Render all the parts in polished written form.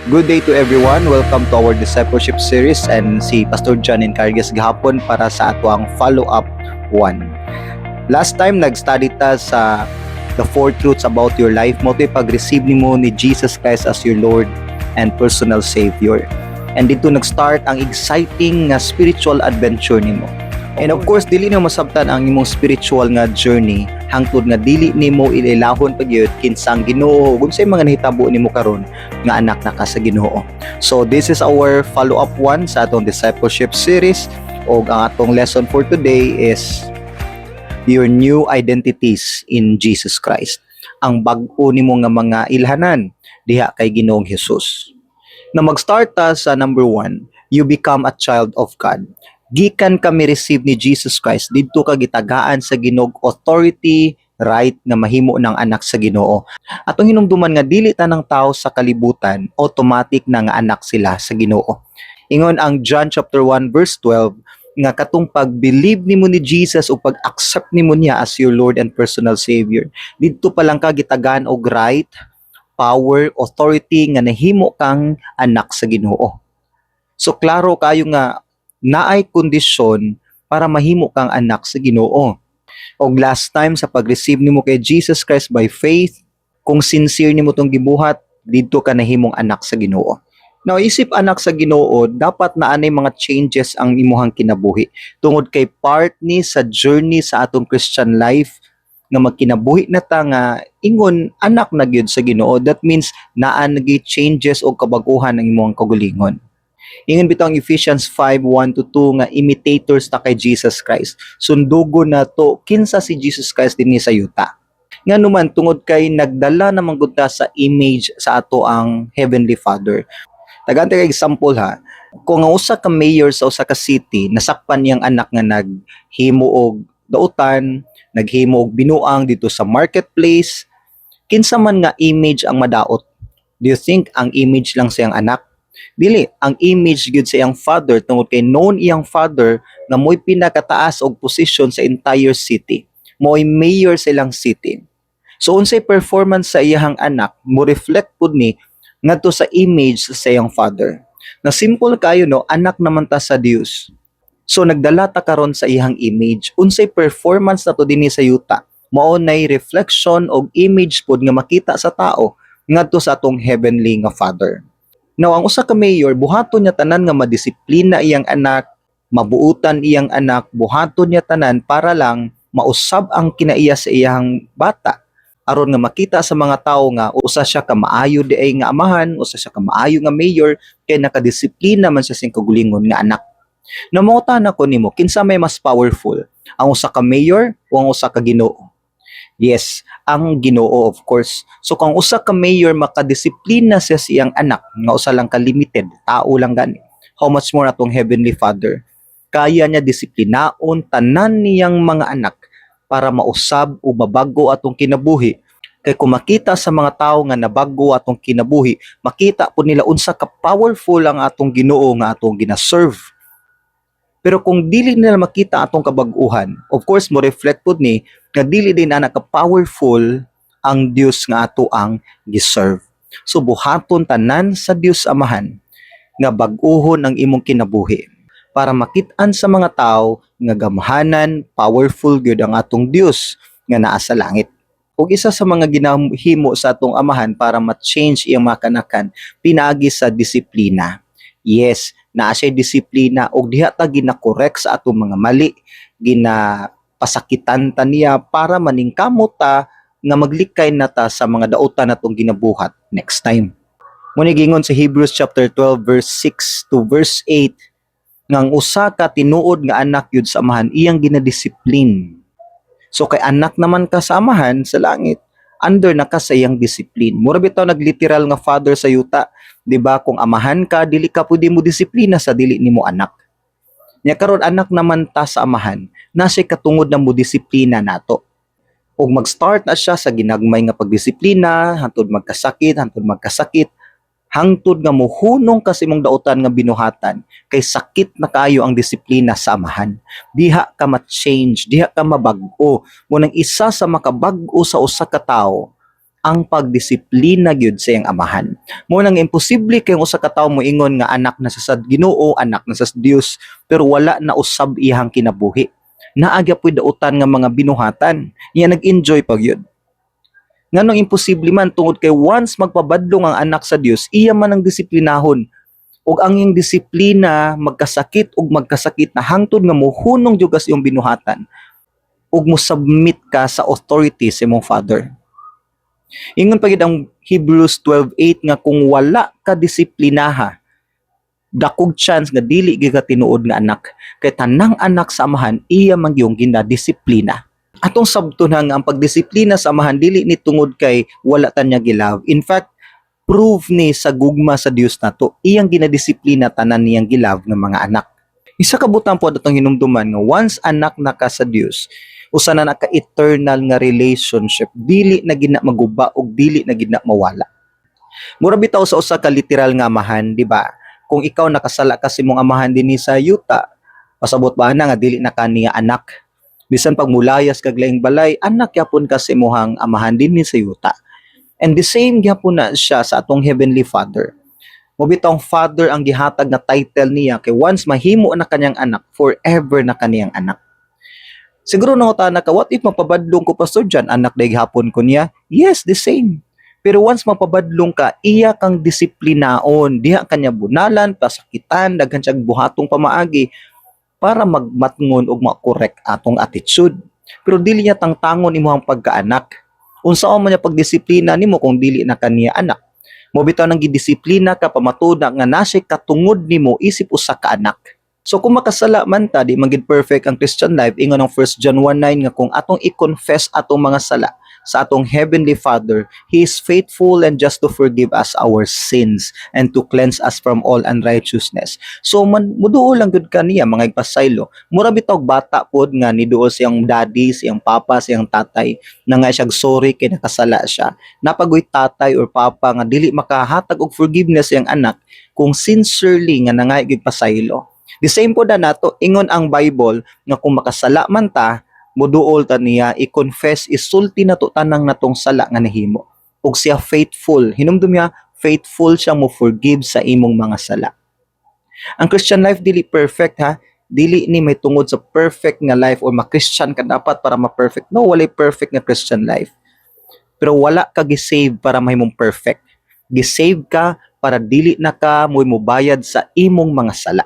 Good day to everyone. Welcome to our discipleship series and si Pastor John Encargues gahapon para sa ato ang follow-up 1. Last time, nag-study ta sa the four truths about your life mo to'y pag-receive nimo ni Jesus Christ as your Lord and personal Savior. And dito nag-start ang exciting nga spiritual adventure nimo. And of course, dili nimo masabtan ang imong spiritual nga journey hangtod nga dili nimo ililahon pagyud kinsa ang Ginoo ug unsay mga nahitabo nimo karon nga anak na ka sa Ginoo. So this is our follow-up one sa atong discipleship series ug ang atong lesson for today is your new identities in Jesus Christ. Ang bag-o nimo nga mga ilhanan diha kay Ginoong Hesus. Na mag-start ta sa number one, you become a child of God. Gikan ka mi-receive ni Jesus Christ, didto ka gitagaan sa Ginoo authority, right nga mahimo ng anak sa Ginoo. Atong hinumduman nga dili tanang tao sa kalibutan automatic na nga anak sila sa Ginoo. Ingon ang John chapter 1 verse 12 nga katong pag-believe nimo ni Jesus o pag-accept nimo niya as your Lord and personal Savior, didto pa lang ka gitagaan og right, power, authority nga nahimo kang anak sa Ginoo. So klaro kayo nga naay kondisyon para mahimo kang anak sa Ginoo. Og last time, sa pag-receive nimo kay Jesus Christ by faith, kung sincere nimo tong gibuhat, didto ka nahimong anak sa Ginoo. Now, isip anak sa Ginoo, dapat na anay mga changes ang imuhang kinabuhi. Tungod kay part ni sa journey sa atong Christian life nga magkinabuhi na ta nga ingon anak na gyud sa Ginoo. That means naa nagi changes o kabaguhan ang imong kaugalingon. Ingon bitaw ang Ephesians 5:1 to 2 nga imitators ta kay Jesus Christ. Sundugo na to kinsa si Jesus Christ dinhi sa yuta. Nga naman, tungod kay nagdala naman gud ta sa image sa ato ang Heavenly Father. Tagaan kay example ha. Kung ang usa ka mayor sa usa ka city nasakpan niyang anak nga naghimo og dautan, naghimo og binuang dito sa marketplace, kinsa man nga image ang madaot? Do you think ang image lang sa iyang anak? Dili, ang image gyud sa iyang father, tungod kay known iyang father nga mo'y pinakataas og posisyon sa entire city. Mo'y mayor sa ilang city. So unsay performance sa iyang anak, mo reflect pud ni ngadto sa image sa iyang father. Na simple kayo, no, anak naman ta sa Dios. So nagdala ta karon sa iyang image. Unsay performance nato dinhi sa yuta, mao nay reflection og image pud nga makita sa tao ngadto sa atong heavenly nga Father. Now, ang usa ka mayor, buhaton niya tanan nga madisiplina iyang anak, mabuutan iyang anak, buhaton niya tanan para lang mausab ang kinaiya sa iyang bata. Aron nga makita sa mga tao nga usa siya ka maayo diay nga amahan, usa siya ka maayo nga mayor kay nakadisiplina man siya sa kaugalingon nga anak. Namangutana ko nimo, kinsa may mas powerful? Ang usa ka mayor o ang usa ka Ginoo? Yes, ang Ginoo, of course. So kung usa ka mayor makadisiplina siya sa iyang anak nga usa lang ka limited, tao lang gani. How much more atong Heavenly Father? Kaya niya disiplinaon tanan niyang mga anak para mausab o mabago atong kinabuhi. Kay kung makita sa mga tao nga nabago atong kinabuhi, makita po nila unsa ka powerful ang atong Ginoo nga atong gina-serve. Pero kung dili nila makita atong kabag-uhan, of course mo reflect pud ni nga dili din ana ka powerful ang Dios nga ato ang giserve. So buhaton tanan sa Dios Amahan nga bag-uhon ang imong kinabuhi para makit-an sa mga tao nga gamhanan, powerful gyud ang atong Dios nga naa sa langit. Ug isa sa mga ginahimo sa atong Amahan para ma-change iyang mga kanakan, pinaagi sa disiplina. Yes, naa siya disiplina ug diha ta gina-correct sa atong mga mali, ginapasakitan ta niya para maningkamot ta nga maglikay na ta sa mga dautan natong ginabuhat next time. Mao ni giingon sa Hebrews chapter 12 verse 6 to verse 8 nga ang usa ka tinuod nga anak yud sa Amahan, iyang ginadisiplin. So kay anak naman ka sa Amahan sa langit, under na ka sa iyang discipline. Mura bitaw nagliteral nga father sa yuta, 'di ba? Kung amahan ka, dili ka pwede mo disiplina sa dili nimo anak. Nya karon, anak naman ta sa Amahan, nasa katungod na mo disiplina nato. Ug mag-start na siya sa ginagmay nga pagdisiplina, hantod magkasakit, hantod magkasakit, hangtod nga muhunong ka sa imong dautan nga binuhatan, kay sakit na kayo ang disiplina sa Amahan. Diha ka ma-change, diha ka mabag-o. Munang isa sa makabag-o sa usa ka tawo Ang pagdisiplina gyud sa iyang amahan. Mao nang imposible kay usa ka tawo moingon nga anak na sa Ginoo, anak na sa Dios, pero wala na usab iyang kinabuhi. Naa gyapoy dautan nga mga binuhatan. Iya nag-enjoy pa gyud. Nganong imposible man? Tungod kay once magpabadlong ang anak sa Dios, iya man ang disiplinahon. Ug ang iyang disiplina magkasakit ug magkasakit na hangtod nga mohunong jud ka sa iyong binuhatan ug mo submit ka sa authority sa imong Father. Ingon pa gid ang Hebrews 12:8 nga kung wala ka disiplinaha, dakog chance nga dili gyud ka tinuod nga anak, kay tanang anak sa amahan iya man gyung ginadisiplina. Atong sabton ha nga ang pagdisiplina sa amahan dili ni tungod kay wala ta niya gi-love. In fact, proof ni sa gugma sa Dios nato, iyang ginadisiplina tanan niyang gi-love nga mga anak. Isa ka butang po atong hinumduman nga once anak na ka sa Dios, usa na naka eternal nga relationship, dili na gina maguba ug dili na gina mawala. Mura bitaw sa usa ka literal nga amahan, di ba? Kung ikaw nakasala ka sa imong amahan dinhi sa yuta, pasabot ba na nga dili na ka niya anak? Bisan pag mulayas kag laing balay, anak gyapon ka sa imong amahan dinhi sa yuta. And the same gyapon na siya sa atong Heavenly Father. Mao bitawng Father ang gihatag nga title niya kay once mahimo na kanyang anak, forever na kaniyang anak. Siguro nangutana ka, "What if mapabadlong ko, Pastor John, anak diay gihapon ko niya?" Yes, the same. Pero once mapabadlong ka, iya kang disiplinaon. Diha kanya bunalan, pasakitan, daghan siyang buhatong pamaagi para magmatngon og ma-correct atong attitude. Pero dili niya tangtangon imong pagkaanak. Unsaon man niya pagdisiplina nimo kung dili na kaniya anak? Mao bitaw nang gidisiplina ka pamatud nga naa siya'y katungod nimo isip usa ka anak. So kung makasala man ta, di man gid perfect ang Christian life, ingon ang 1 John 1:9 nga kung atong i-confess atong mga sala sa atong Heavenly Father, He is faithful and just to forgive us our sins and to cleanse us from all unrighteousness. So man muduol lang gud ka niya, mga igpasaylo. Mura bitaw bata pod nga niduol siyang daddy, siyang papa, siyang tatay na nga siyang sorry kay nakasala siya. Naa pa goy tatay or papa nga dili makahatag og forgiveness siyang anak kung sincerely nga nangay gyud pasaylo? The same po na nato, ingon ang Bible nga kung makasala man ta, muduol ta niya, i-confess, isulti nato tanang natong sala nga nahimo. Ug siya faithful, hinumdum niya, faithful siya mo forgive sa imong mga sala. Ang Christian life dili perfect ha. Dili ni may tungod sa perfect nga life or ma-Christian ka dapat para ma-perfect. No, walay perfect nga Christian life. Pero wala ka gi-save para mahimong perfect. Gi-save ka para dili na ka mo'y mobayad sa imong mga sala.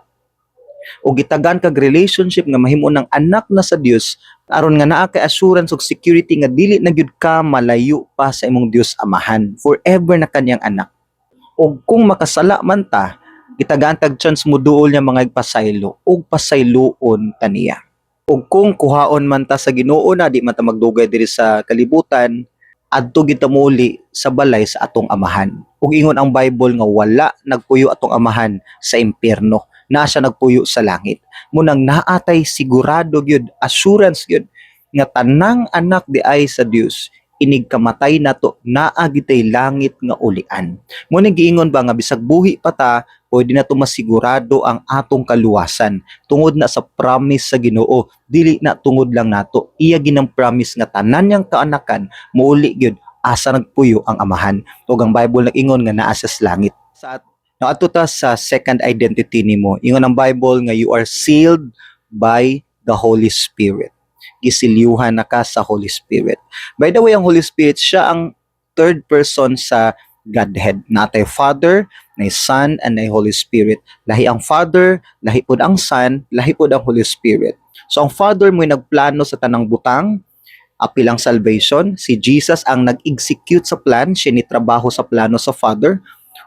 O gitagan kag relationship nga mahimo ng anak na sa Dios aron nga naa kay assurance ug security nga dili na gyud ka malayo pa sa imong Dios Amahan. Forever na kanyang anak. Og kung makasala man ta, gitagaan tag chance mo duol niya, mga igpasaylo, ug pasayloon ta niya. Ug kung kuhaon man ta sa Ginoo na di man ta magdugay diri sa kalibutan, adto gid ta muli sa balay sa atong Amahan. Ug ingon ang Bible nga wala nagpuyo atong Amahan sa impyerno, naa siya nagpuyo sa langit. Mao nang naa tay sigurado gyud, assurance gyud nga tanang anak di ay sa Dios, inig kamatay nato, naa gitay langit nga ulian. Mao ning giingon ba nga bisag buhi pa ta, pwede na to masigurado ang atong kaluwasan tungod na sa promise sa Ginoo, dili na tungod lang nato. Iya ginang promise nga tanan niyang kaanakan muuli gyud asa nagpuyo ang Amahan. Ug ang Bible nag-ingon nga naa siya sa langit. Sa Now, adto ta sa second identity nimo. Ingon ang Bible nga you are sealed by the Holy Spirit. Gisilyuhan na ka sa Holy Spirit. By the way, ang Holy Spirit, siya ang third person sa Godhead. Naa tay Father, na Son, and na Holy Spirit. Lahi ang Father, lahi pod ang Son, lahi pod ang Holy Spirit. So ang Father mo'y nagplano sa tanang butang, apil ang salvation. Si Jesus ang nag-execute sa plan, siya ni trabaho sa plano sa Father.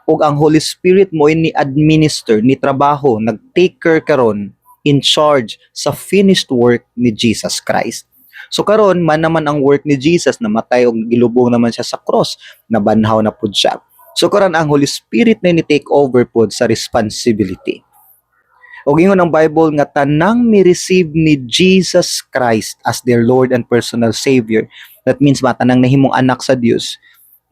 Ug ang Holy Spirit mo ni administer, ni trabaho, nag-take care karon, in charge sa finished work ni Jesus Christ. So karon man naman ang work ni Jesus, namatay og gilubong naman siya sa cross, nabanhaw na pud siya. So karon ang Holy Spirit na ni take over pod sa responsibility. Ug ingon ang Bible nga tanang mi-receive ni Jesus Christ as their Lord and personal Savior. That means matanang nahimong anak sa Dios,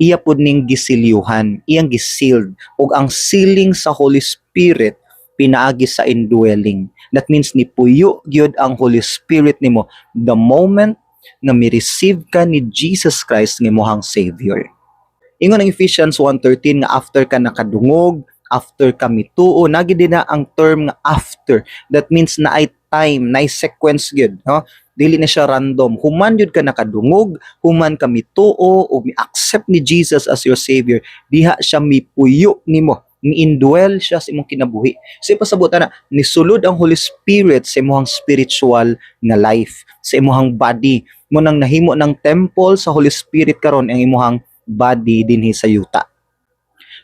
iya pud ning gisilyuhan, iyang gisealed. Ug ang sealing sa Holy Spirit pinaagi sa indwelling. That means nipuyo gyud ang Holy Spirit nimo the moment nga mi-receive ka ni Jesus Christ nga imong Savior. Ingon ang Ephesians 1:13 nga after ka nakadungog, after ka mituo, naa gyud na ang term nga "after". That means naay time, naay sequence gyud, no? Dili na siya random. Human gyud ka nakadungog, human ka mituo o mi-accept ni Jesus as your Savior, diha siya mipuyo nimo, ni-indwell siya sa imong kinabuhi. So ipasabot na nisulod ang Holy Spirit sa imong spiritual nga life, sa imong body. Mao nang nahimo ng temple sa Holy Spirit karon ang imong body dinhi sa yuta.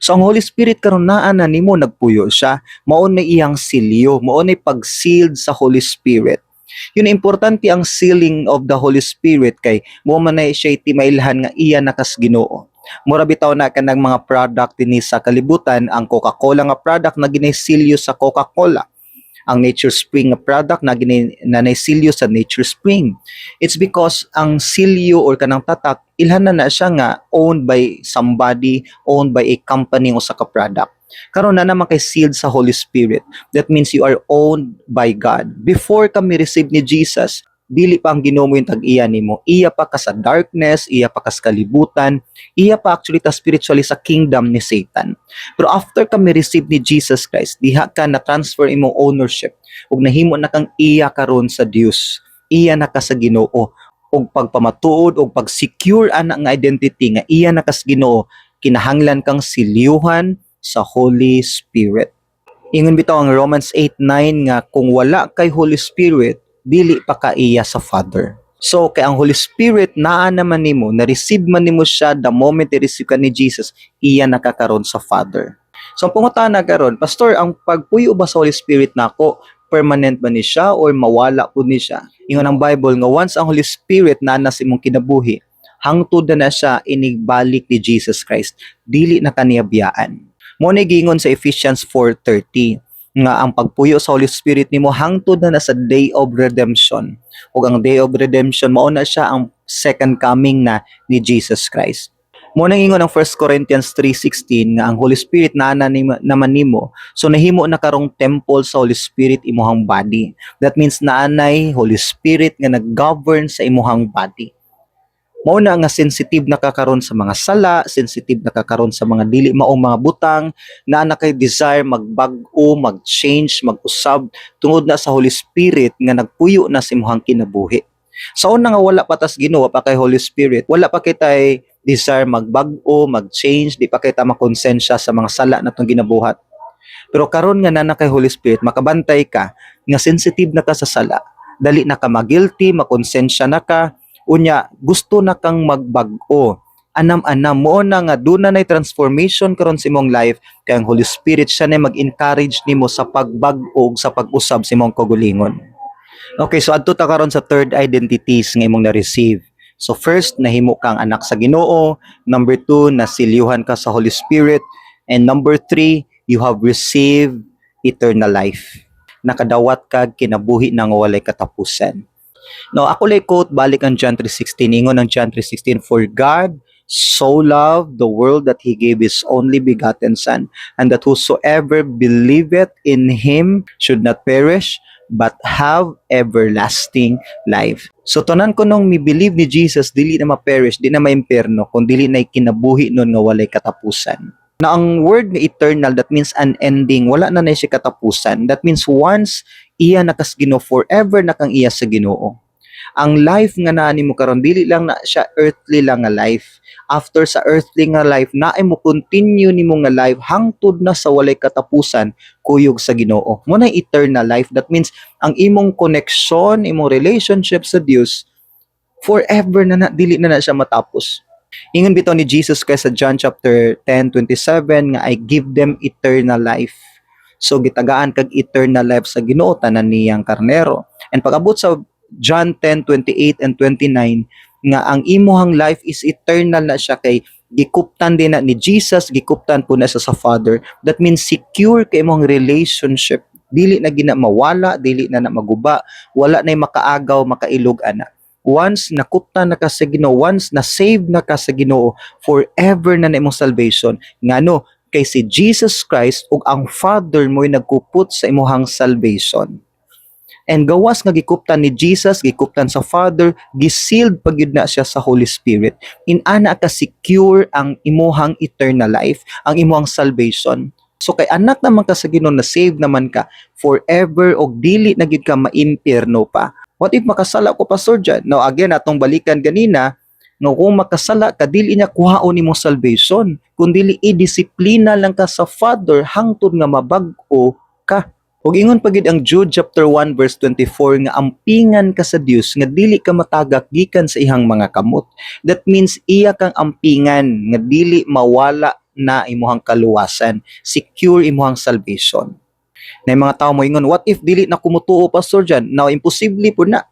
So ang Holy Spirit karon naa na nimo, nagpuyo siya, mao na iyang silyo, mao na pag-sealed sa Holy Spirit. Yun, importante ang sealing of the Holy Spirit kay mao man na siya timailhan nga iya na kas Ginoo. Mura bitaw na kanang mga product dinhi sa kalibutan, ang Coca-Cola nga product na ginasilyo sa Coca-Cola. Ang Nature Spring nga product na gini na silyo sa Nature Spring. It's because ang silyo or kanang tatak, ilhan na na siya nga owned by somebody, owned by a company o sa ka product. Karon na naman kay sealed sa Holy Spirit. That means you are owned by God. Before ka mi-receive ni Jesus, dili pa ang Ginoo mo yung tag-iya nimo. Iya pa ka sa darkness, iya pa ka sa kalibutan, iya pa actually ta spiritually sa kingdom ni Satan. Pero after ka mi-receive ni Jesus Christ, diha ka na transfer imong ownership ug nahimo na kang iya karon sa Dios. Iya na ka sa Ginoo. Ug pagpamatuod og pag-secure ana nga identity nga iya na ka sa Ginoo, kinahanglan kang silyuhan sa Holy Spirit. Ingon bitaw ang Romans 8:9 nga kung wala kay Holy Spirit, dili pa ka iya sa Father. So kay ang Holy Spirit naa naman nimo, na-receive man nimo siya the moment i-receive ka ni Jesus, iya na ka karon sa Father. So ang pangutana karon, "Pastor, ang pagpuyo ba sa Holy Spirit nako, permanent ba ni siya or mawala pud ni siya?" Ingon ang Bible nga once ang Holy Spirit naa na sa imong kinabuhi, hangtod na na siya inigbalik ni Jesus Christ, dili na kaniya biyaan. Mao ni giingon sa Ephesians 4:30 nga ang pagpuyo sa Holy Spirit nimo hangtod na na sa day of redemption. Ug ang day of redemption, mao na siya ang second coming na ni Jesus Christ. Mao nang ingon ang 1 Corinthians 3:16 nga ang Holy Spirit naa na naman nimo. So nahimo na karong temple sa Holy Spirit imuhang body. That means naanay Holy Spirit nga nag-govern sa imuhang body. Mao na nga sensitive na ka karon sa mga sala, sensitive na ka karon sa mga dili maong mga butang, naa na kay desire magbag-o, mag-change, mag-usab tungod na sa Holy Spirit nga nagpuyo na sa imuhang kinabuhi. Sa una nga wala pa tas Ginoo pa kay Holy Spirit, wala pa kitay desire magbag-o, mag-change, di pa kita makonsensya sa mga sala na atong ginabuhat. Pero karon nga naa na kay Holy Spirit, makabantay ka nga sensitive na ka sa sala. Dali na ka magilty, makonsensya na ka, unya gusto na kang magbag-o. Anam-anam mao na nga duna nay transformation karon sa imong life kay ang Holy Spirit siya na mag-encourage nimo sa pagbag-o ug sa pag-usab sa imong kaugalingon. Okay, so adto ta karon sa third identities nga imong na-receive. So first, nahimo kang anak sa Ginoo. Number two, nasilyuhan ka sa Holy Spirit. And number three, you have received eternal life. Nakadawat kag kinabuhi nga walay katapusan. No, ako lay quote balik ang John 3:16. Ingon ang John 3:16, "For God so loved the world that he gave his only begotten Son, and that whosoever believeth in him should not perish, but have everlasting life." So tanan ko nung mi-believe ni Jesus, dili na ma-perish, di na ma-imperno, kung dili na kinabuhi nun nga walay katapusan. Na ang word nga eternal, that means unending, wala na na siya katapusan. That means once iya na kas Ginoo, forever na kang iya sa Ginoo. Ang life nga naa nimo karon, dili lang na siya earthly lang nga life. After sa earthly nga life, naay mo continue nimo nga life hangtod na sa walay katapusan kuyog sa Ginoo. Mao na eternal life. That means ang imong connection, imong relationship sa Dios, forever na na, dili na na siya matapos. Ingon bitaw ni Jesus Christ sa John chapter 10:27 nga "I give them eternal life." So gitagaan kag eternal life sa Ginoo tanan niyang karnero. And pag-abot sa John 10:28 and 29 nga ang imuhang life is eternal na siya kay gikuptan din na ni Jesus, gikuptan po na siya sa Father. That means secure kay imong relationship. Dili na gina mawala, dili na na maguba, wala na makaagaw, makailog ana. Once nakuptan na ka sa Ginoo, once na save na ka sa Ginoo, forever na na imong salvation. Ngano? Kay si Jesus Christ ug ang Father mo'y nagkupot sa imuhang salvation. And gawas nga gikuptan ni Jesus, gikuptan sa Father, gisealed pa gyud na siya sa Holy Spirit. Inana ka secure ang imuhang eternal life, ang imuhang salvation. So kay anak naman ka sa Ginoo, na save naman ka forever og dili na gyud ka maimpierno pa. What if makasala ko, Pastor John? Now again, atong balikan ganina, no, kung makasala ka, dili niya kuhaon imong salvation, kun dili i-disiplina lang ka sa Father hangtod nga mabag-o ka. Ug ingon pa gid ang Jude chapter 1 verse 24 nga ampingan ka sa Dios nga dili ka matagak gikan sa ihang mga kamot. That means iya kang ampingan nga dili mawala na imuhang kaluwasan, secure imuhang salvation. Na yung mga tao mo ingon, "What if dili na ko mutuo, Pastor John?" Now, imposible po na.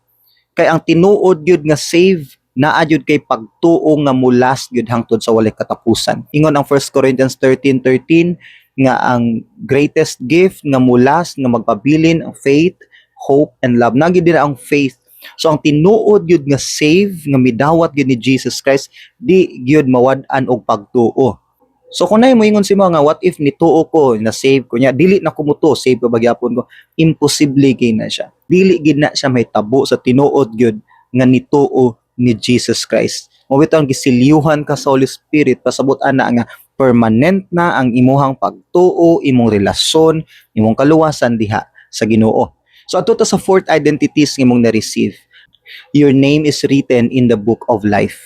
Kay ang tinuod gyud nga save naa gyud kay pagtuo nga mulas gyud hangtod sa walay katapusan. Ingon ang 1 Corinthians 13:13 nga ang greatest gift nga mulas, nga magpabilin, ang faith, hope and love. Naa gyud din ang faith. So ang tinuod gyud nga save nga midawat gyud ni Jesus Christ, di gyud mawad-an og pagtuo. So kung naay moingon si nga, "What if nituo ko, na save ko niya, dili na ko mutuo, save pa ba gyapon ko?" Imposible kay na siya. Dili gid na siya mahitabo sa tinuod gyud nga nituo ni Jesus Christ. Mao bitaw ang gisilyuhan ka sa Holy Spirit, pasabot ana nga permanent na ang imuhang pagtuo, imong relasyon, imong kaluwasan diha sa Ginoo. So adto ta sa fourth identities nga imong na-receive. Your name is written in the book of life.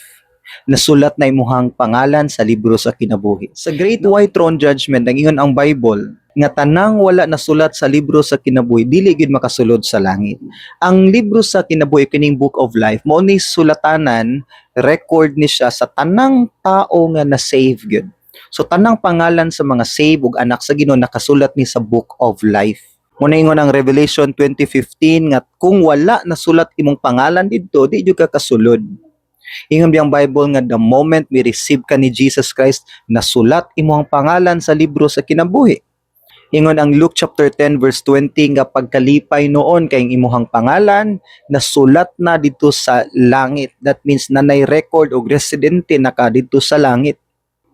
Nasulat na imuhang pangalan sa libro sa kinabuhi. Sa Great White Throne Judgment, nag-ingon ang Bible nga tanang wala nasulat sa libro sa kinabuhi dili gyud makasulod sa langit. Ang libro sa kinabuhi, kining book of life, mao ni sulatanan, record ni siya sa tanang tao nga na-save gyud. So tanang pangalan sa mga save ug anak sa Ginoo nakasulat ni sa book of life. Muna ingon ang Revelation 20:15 nga kung wala nasulat imong pangalan didto, di jud ka kasulod. Ingon biyang Bible nga the moment we receive ka ni Jesus Christ, nasulat imong pangalan sa libro sa kinabuhi. Ingon ang Luke chapter 10 verse 20 nga pagkalipay noon kay ang imuhang pangalan nasulat na dito sa langit. That means nanay record og residente na ka dito sa langit.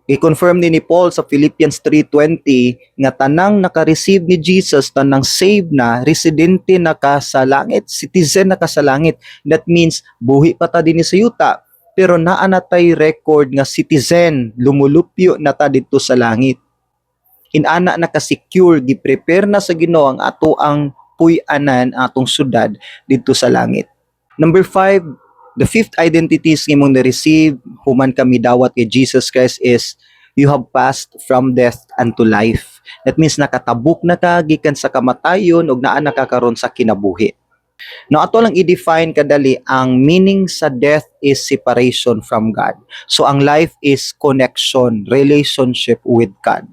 Gi-confirm ni Paul sa Philippians 3:20 nga tanang naka-receive ni Jesus, tanang save na, residente na ka sa langit, citizen na ka sa langit. That means buhi pa ta dinhi sa yuta, pero naa na tay record nga citizen, lumulupyo na ta didto sa langit. Inana na ka-secure, gi-prepare na sa Ginoo ang ato ang puy-anan, atong syudad didto sa langit. Number 5, the fifth identities nga imong na-receive human ka midawat kay Jesus Christ is you have passed from death unto life. That means nakatabok na ka gikan sa kamatayon ug naa na ka karon sa kinabuhi. Now, ato lang i-define kadali, ang meaning sa death is separation from God. So ang life is connection, relationship with God.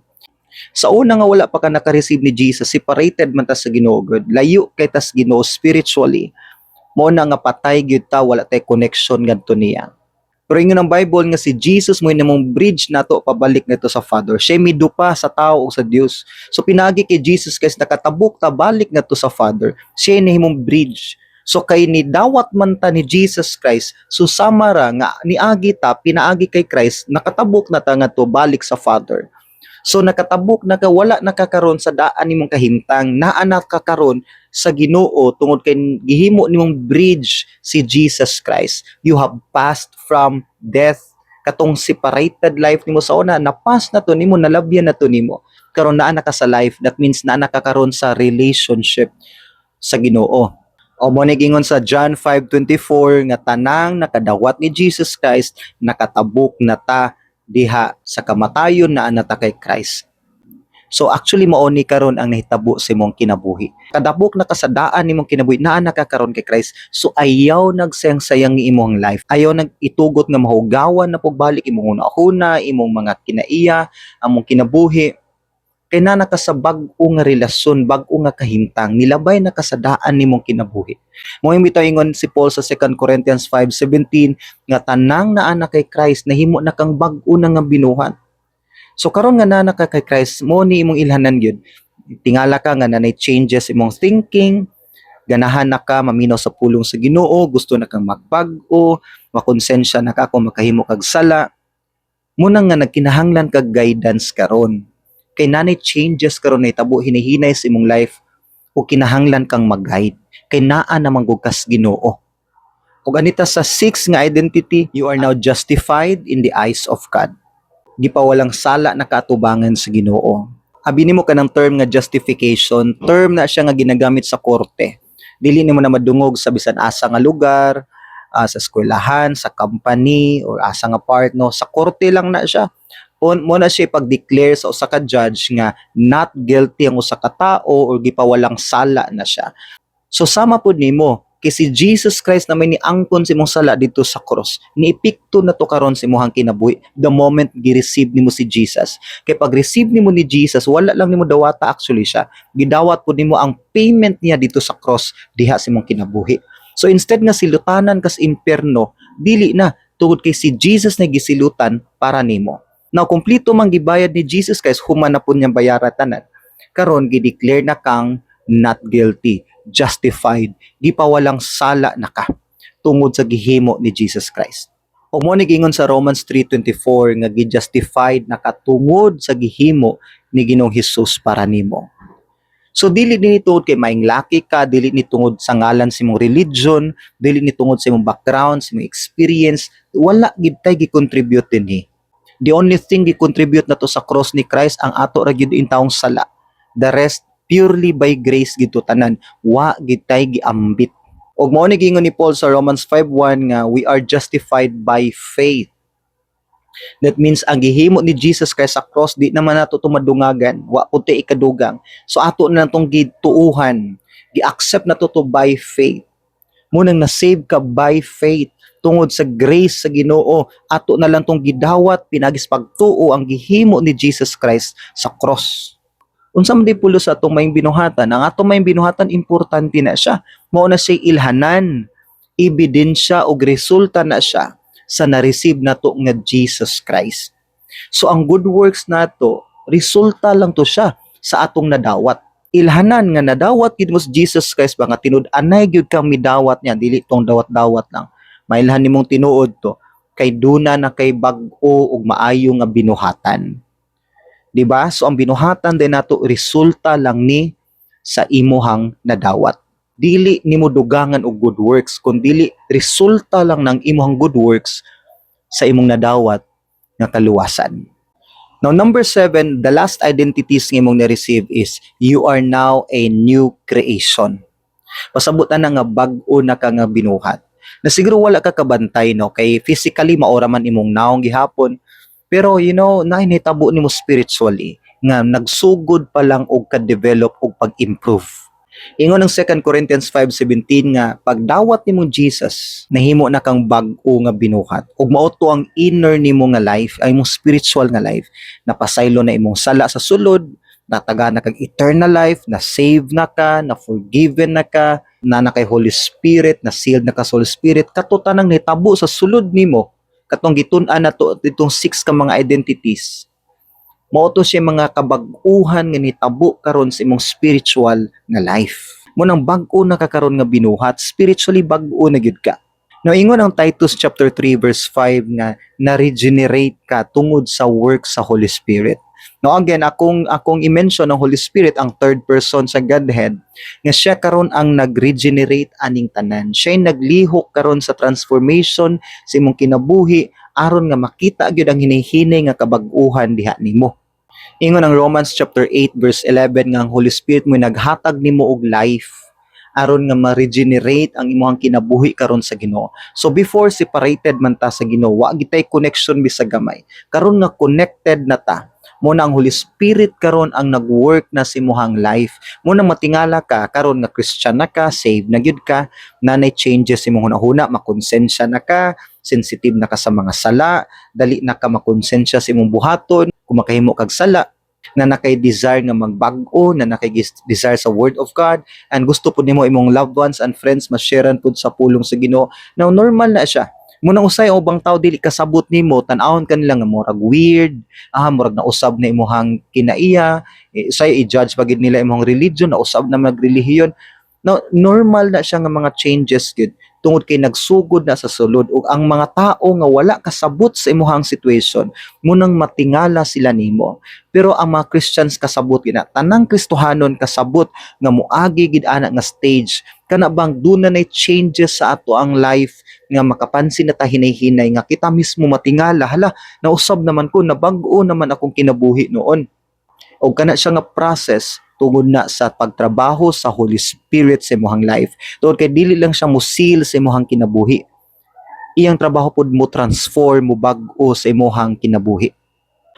Sa una nga wala pa ka naka-receive ni Jesus, separated man ta sa Ginoo gud. Layo kay tas Ginoo spiritually. Mo na nga patay gyud ta, wala tay connection ngadto niya. Pero ingon ang Bible nga si Jesus mo mong bridge nato pabalik ngadto sa Father. Siya midupa sa tao o sa Dios. So pinagi kay Jesus Christ, nakatabok ta balik ngadto sa Father. Siya nahimong bridge. So kay nidawat man ta ni Jesus Christ, susama ra nga niagi ta pinaagi kay Christ, nakatabok na ta ngadto balik sa Father. So nakatabok na ka, wala na ka karon sa daan nimong kahimtang, naa na ka karon sa Ginoo tungod kay gihimo nimong bridge si Jesus Christ. You have passed from death, katong separated life nimo sa una, na-pass na to nimo, nalabyan na to nimo. Karon naa na ka sa life, that means naa na ka karon sa relationship sa Ginoo. O mo ni gingon sa John 5:24 nga tanang nakadawat ni Jesus Christ, nakatabok na ta diha sa kamatayon, naa na ta kay Christ. So actually mao ni karon ang nahitabo sa imong kinabuhi. Kadabok na ka sa daan nimong kinabuhi, naa na ka karon kay Christ. So ayaw nagsayang-sayang ni imong life. Ayaw nag itugot nga mahugawan na pagbalik imong hunahuna, imong mga kinaiya, among kinabuhi. Kay naa na ka sa bag-o nga relasyon, bag-o nga kahimtang, nilabay na ka sa daan nimong kinabuhi. Mo bitaw ingon si Paul sa 2 Corinthians 5:17 nga tanang naa na kay Christ, nahimo na kang bag-o na nga binuhat. So karon nga naa na ka kay Christ, mo ni imong ilhanan gyud. Tingala ka nga nanay changes imong thinking, ganahan na ka maminaw sa pulong sa Ginoo, gusto na kang magbag-o, makonsensya na ka kung makahimo kag sala. Muna nga nagkinahanglan kag guidance karon. Kay nanay changes karon nahitabo hinihinay sa imong life. O kinahanglan kang mag-guide kay naa naman gud kas Ginoo. Ug anita sa six nga identity, you are now justified in the eyes of God. Gipawalang sala na kaatubangan sa Ginoo. Abi nimo kanang term nga justification, term na siya nga ginagamit sa korte. Dili nimo na madungog sa bisan asa nga lugar, sa eskwelahan, sa company, or asa nga part, no? Sa korte lang na siya. Mo na siya pag-declare sa usa ka judge nga not guilty ang usa ka tao or gipawalang sala na siya. So sama pud nimo kay si Jesus Christ na may niangkon sa imong sala dito sa cross. Niepekto na to karon sa imong kinabuhi the moment gi-receive nimo si Jesus. Kay pag receive nimo ni Jesus, wala lang nimo dawata actually siya. Gidawat pud nimo ang payment niya dito sa cross diha sa imong kinabuhi. So instead nga silutanan kas impierno, dili na, tungod kay si Jesus na gisilutan para nimo. Now, kumpleto man gibayad ni Jesus Christ, human na pud niyang bayara tanan. Karon gi-declare na kang not guilty, justified, gipawalang sala na ka tungod sa gihimo ni Jesus Christ. Ug mo ni giingon sa Romans 3:24 nga gi-justified na ka tungod sa gihimo ni Ginoong Hesus para nimo. So dili ni tungod kay maing laki ka, dili ni tungod sa ngalan sa imong religion, dili ni tungod sa imong background, sa imong experience, wala gid tay gi-contribute dinhi. The only thing gi-contribute nato sa cross ni Christ ang ato ra gyud intawong sala. The rest, purely by grace gid to tanan. Wa gid tay giambit. Ug mao ni giingon ni Paul sa Romans 5:1 nga we are justified by faith. That means ang gihimo ni Jesus Christ sa cross, di naman nato to madungagan, wa pud tay ikadugang. So ato na tong gituuhan, gi-accept nato to by faith. Mo nang na-save ka by faith tungod sa grace sa Ginoo, ato na lang tong gidawat pinagis pagtuo ang gihimo ni Jesus Christ sa cross. Unsa man di pulos sa atong maayong binuhatan? Ang atong maayong binuhatan, importante na siya. Mao na siya ilhanan, ebidensya og resulta na siya sa na-receive nato nga Jesus Christ. So ang good works nato, resulta lang to siya sa atong nadawat. Ilhanan nga nadawat gid mo sa Jesus Christ ba nga tinud-anay gyud kang midawat niya, dili tong dawat-dawat lang. Mailhan nimong tinuod to kay duna na kay bag-o ug maayo nga binuhatan. 'Di ba? So ang binuhatan din nato, resulta lang ni sa imuhang nadawat. Dili nimo dugangan og good works, kun dili resulta lang ng imuhang good works sa imong nadawat nga kaluwasan. Now, number 7, the last identities nga imong na-receive is you are now a new creation. Pasabot na nga bag-o na ka nga binuhat. Na siguro wala ka kabantay, no, kay physically maora man imong naong gihapon, pero naay nahitabo nimo spiritually nga nagsugod pa lang og ka-develop og pag-improve. Ingon ang 2 Corinthians 5:17 nga pagdawat nimo Jesus, nahimo na kang bag-o nga binuhat. Ug mao to ang inner nimo nga life, ay imong spiritual nga life. Napasaylo na imong sala sa sulod, nataga na kag eternal life, na save na ka, na forgiven na ka, na kay Holy Spirit, na sealed na ka sa Holy Spirit. Kato tanang nitabo sa sulod nimo, katong gitun-an nato ditong six ka mga identities. Mao to siya mga kabag-uhan nga nitabo karon sa imong spiritual nga life. Mo nang bag-o na ka karon nga binuhat, spiritually bag-o na gyud ka. Now, ingon ang Titus chapter 3 verse 5 nga na-regenerate ka tungod sa work sa Holy Spirit. Now again, akong i-mention ang Holy Spirit, ang third person sa Godhead, nga siya karon ang nag-regenerate aning tanan. Siya naglihok karon sa transformation sa imong kinabuhi aron nga makita gyud ang hinay-hinay nga kabag-uhan diha nimo. Ingon ang Romans chapter 8 verse 11 nga ang Holy Spirit mo naghatag nimo og life aron nga ma-regenerate ang imong kinabuhi karon sa Ginoo. So before, separated man ta sa Ginoo, wa gitay connection bisag gamay. Karon nga connected na ta, mo na ang Holy Spirit karon ang nag-work na sa imong life. Mo na matingala ka karon nga Christian na ka, saved na gyud ka, nanay changes sa imong hunahuna, makonsensya na ka, sensitive na ka sa mga sala, dali na ka makonsensya sa imong buhaton, kung makahimo kag sala, na nakay desire nga magbag-o, na nakay desire sa Word of God, and gusto pud nimo imong loved ones and friends ma-sharean pud sa pulong sa Ginoo. Now, normal na siya. Munang usay ang ubang tao dili kasabot nimo, tan-awon kanila nga murag weird, murag nausab na imuhang kinaiya, eh, say i-judge pa gid nila imong religion, nausab na magrelihiyon. Now, normal na siya nga mga changes gud tungod kay nagsugod na sa sulod ug ang mga tao nga wala kasabot sa imuhang situation, munang matingala sila nimo. Pero ang mga Christians kasabot gina, tanang Kristohanon kasabot nga muagi gid ana nga stage, kana bang duna nay changes sa ato ang life nga makapansin na ta hinay-hinay nga kita mismo matingala, "Hala, nausab naman ko, nabag-o naman akong kinabuhi noon." O kana siya nga process tungod na sa pagtrabaho sa Holy Spirit sa imong life. Tungod kay dili lang siya mo seal sa imong kinabuhi. Iyang trabaho pod mo transform, mo bag-o sa imong kinabuhi.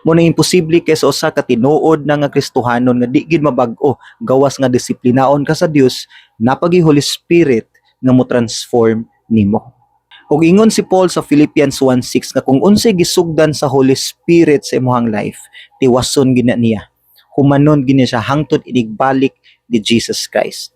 Mo na imposible kay sa usa ka tinuod na nga Kristohanon nga di gid mabag-o gawas nga disiplinaon ka sa Dios, napagi Holy Spirit nga mo transform nimo. Ug ingon si Paul sa Philippians 1:6 nga kung unsay gisugdan sa Holy Spirit sa imong life, tiwason gina niya. Humanon gini siya hangtod inigbalik ni Jesus Christ.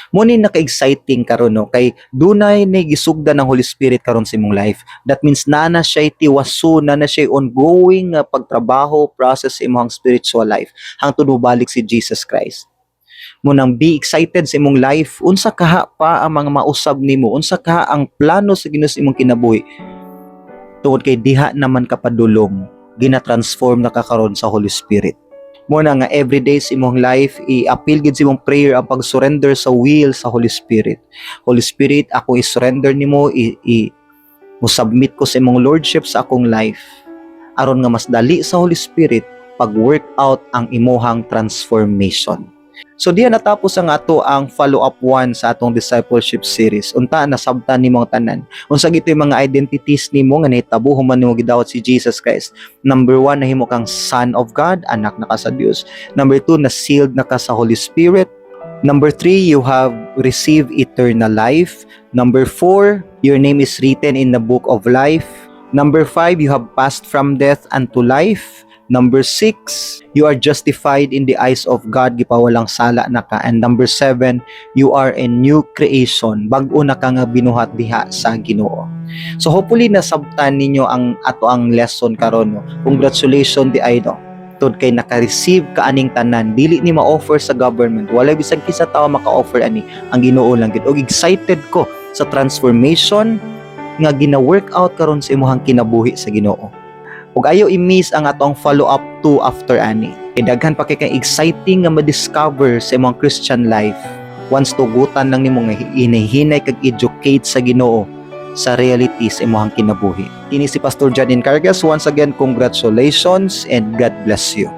Mo ni naka-exciting karon, no, kay dunay ni gisugdan ng Holy Spirit karon sa imong life. That means naa na siya tiwason, naa na siya ongoing nga pagtrabaho, process sa imong spiritual life hangtod mobalik si Jesus Christ. Mo nang be excited sa imong life. Unsa kaha pa ang mga mausab nimo? Unsa kaha ang plano sa Ginoo sa imong kinabuhi? Tungod kay diha naman ka padulong, gina-transform na ka karon sa Holy Spirit. Mo na nga everyday sa imong life, i-appeal gid sa imong prayer ang pag-surrender sa will sa Holy Spirit. "Holy Spirit, ako i-surrender nimo, i mo submit ko sa imong lordship sa akong life," aron nga mas dali sa Holy Spirit pag-work out ang imuhang transformation. So diya natapos ang ato ang follow-up one sa atong discipleship series. Unta nasabtan nimo ang tanan. Unsa gito yung mga identities nimo nga nahitabo human nimo gidawat si Jesus Christ? Number one, nahimo kang son of God, anak na ka sa Dios. Number two, na sealed na ka sa Holy Spirit. Number three, you have received eternal life. Number four, your name is written in the book of life. Number five, you have passed from death unto life. Number six, you are justified in the eyes of God, gipawalang sala na ka. And number seven, you are a new creation. Bag-o na ka nga binuhat diha sa Ginoo. So hopefully nasabtan ninyo ang ato ang lesson karon, no. Congratulations di ay, no. Tungod kay naka-receive ka aning tanan, dili ni ma-offer sa government. Walay bisag kinsa tawo maka-offer ani, ang Ginoo lang gid. Og excited ko sa transformation nga gina-work out karon sa imong kinabuhi sa Ginoo. Ug ayaw i-miss ang atong follow-up 2 after ani. Kay daghan pa kay kang exciting nga ma-discover sa imong Christian life. Once tugutan lang nimo nga hinahinay kag educate sa Ginoo sa reality sa imong kinabuhi. Kini si Pastor John Encargas. Once again, congratulations and God bless you.